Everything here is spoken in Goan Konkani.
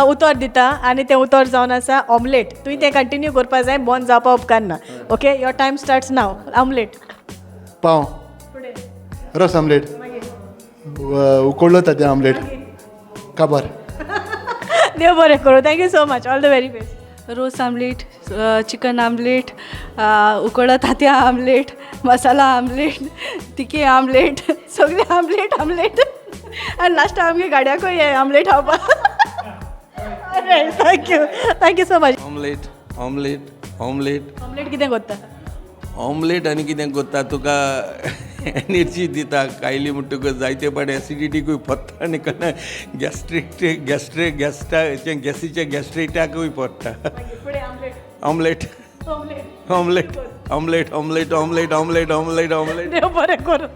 उतर दिता आनी तें उतर जावन आसा ऑमलेट. तुवें तें कंटिन्यू करपा जाय, बंद जावपा उपकारना. Okay, your time starts now. Omelette. पाव, रस आमलेट, उकडलो ताजें आमलेट, काबार. देव बरें करूं. Thank you so much, all the very best. रोस आमलेट, चिकन आमलेट, उकडा तांतयां आमलेट, मसाला आमलेट, तिखी आमलेट, सगळे आमलेट आमलेट आनी लास्टाक आमगे गाडयाकूय हे आमलेट खावपाक. Thank you, thank you so much. Omelette, omelette, omelette. Omelette कितें करता? ऑमलेट आनी कितें करता? तुका एनर्जी दिता. खायली म्हणटकच जायते पाट एसिडिटीकूय पडटा आनी केन्ना गॅस्ट्रीक गॅस्ट्रीक गॅस्टा गॅसीच्या गॅस्ट्रिटाकूय पडटा. Omelette, omelette, omelette, omelette, omelette, omelette, omelette. देव बरें करूं.